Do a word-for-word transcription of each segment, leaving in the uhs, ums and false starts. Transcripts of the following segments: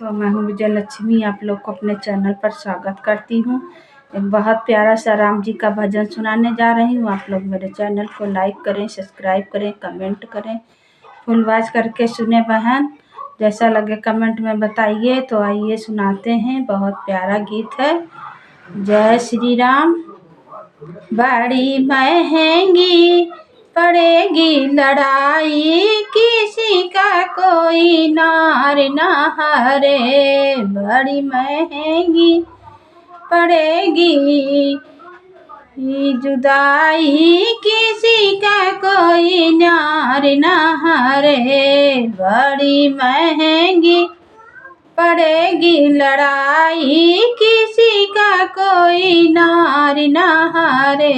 तो मैं हूँ विजय लक्ष्मी, आप लोग को अपने चैनल पर स्वागत करती हूँ। एक बहुत प्यारा सा राम जी का भजन सुनाने जा रही हूँ। आप लोग मेरे चैनल को लाइक करें, सब्सक्राइब करें, कमेंट करें, फुल वॉच करके सुने बहन। जैसा लगे कमेंट में बताइए। तो आइए सुनाते हैं, बहुत प्यारा गीत है। जय श्री राम। बड़ी महंगी पड़ेगी लड़ाई, किसी का कोई नार न हरे। बड़ी महंगी पड़ेगी जुदाई, किसी का कोई नार न हरे। बड़ी महंगी पड़ेगी लड़ाई, किसी का कोई नार न हरे।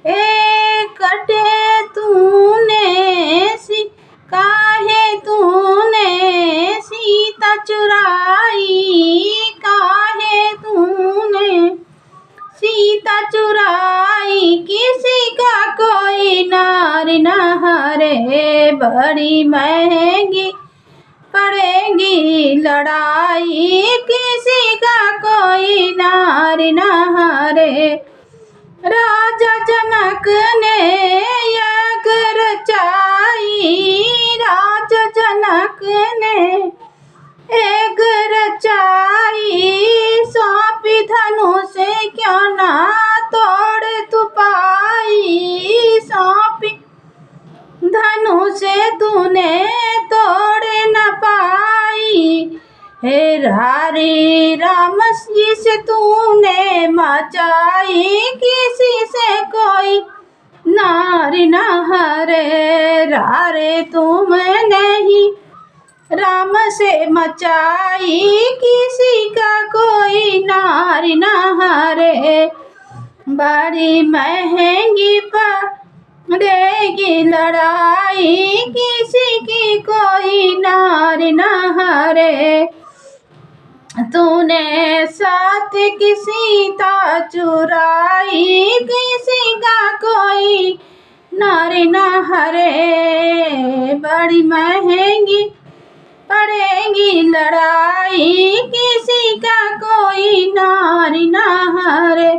ए कटे तूने सी, काहे तूने सीता चुराई, काहे तूने सीता चुराई, किसी का कोई नार न हरे। बड़ी महंगी पड़ेगी लड़ाई, किसी का कोई नार न हरे। राजा जनक ने यज्ञ रचाई, राजा जनक ने यज्ञ रचाई, सौंपी धनुष क्यों ना तोड़ तू पाई, सौंपी धनुष तूने तोड़ न पाई। हे हरे राम, जिस तूने मचाई, किसी से कोई नार न हरे। हरे तुम नहीं राम से मचाई, किसी का कोई नार न हरे। बड़ी महंगी पड़ेगी लड़ाई, किसी की कोई नार न हरे। तूने साथ की सीता चुराई, किसी का कोई नार न हरे। बड़ी महंगी पड़ेगी लड़ाई, किसी का कोई नार न हरे।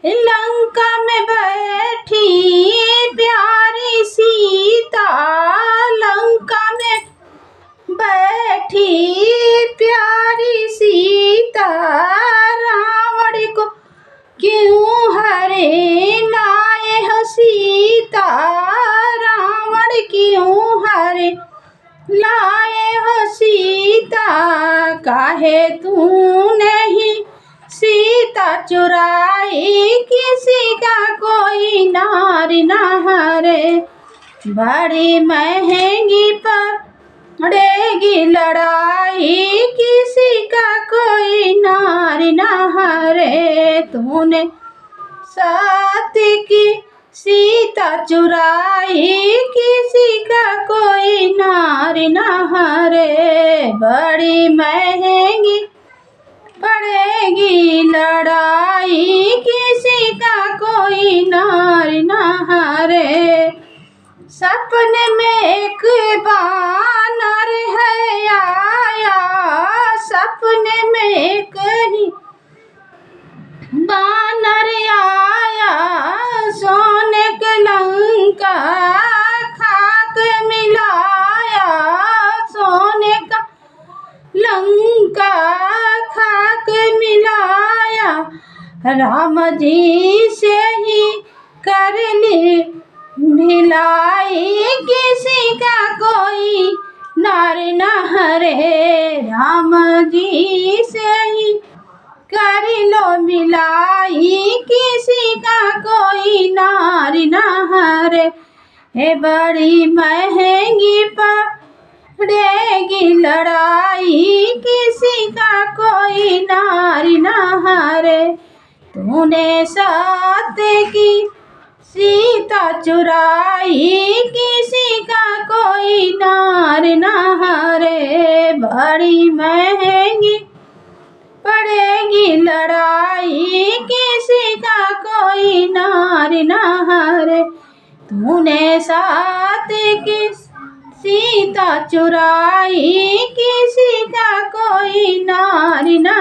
लंका में बैठी प्यारी सीता, लंका में बैठी प्यारी सीता, रावण को क्यों हरे लाए हो सीता, रावण क्यों हरे लाए हो सीता। काहे तू नहीं सीता चुराई, किसी का कोई नार न हरे। बड़ी महंगी पड़ेगी लड़ाई, किसी का कोई नार न हरे। तूने साथ की सीता चुराई, किसी का कोई नार न हरे। बड़ी महंगी पड़ेगी लड़ाई, किसी का कोई नार न हरे। सपने में एक बानर है आया, सपने में एक ही बानर आया, सोने के लंका खाक मिलाया, सोने का लंका खाक मिलाया। राम जी से ही कर ली भिलाई, किसी का कोई नार न हरे। राम जी से ही कर लो मिलाई, किसी का कोई नार न हरे। हे बड़ी महंगी पड़ेगी लड़ाई, किसी का कोई नार न हरे। तूने साथ की सीता चुराई, किसी का कोई नार न हरे। बड़ी महंगी पड़ेगी लड़ाई, किसी का कोई नार न हरे। तूने साथ की सीता चुराई, किसी का नारी ना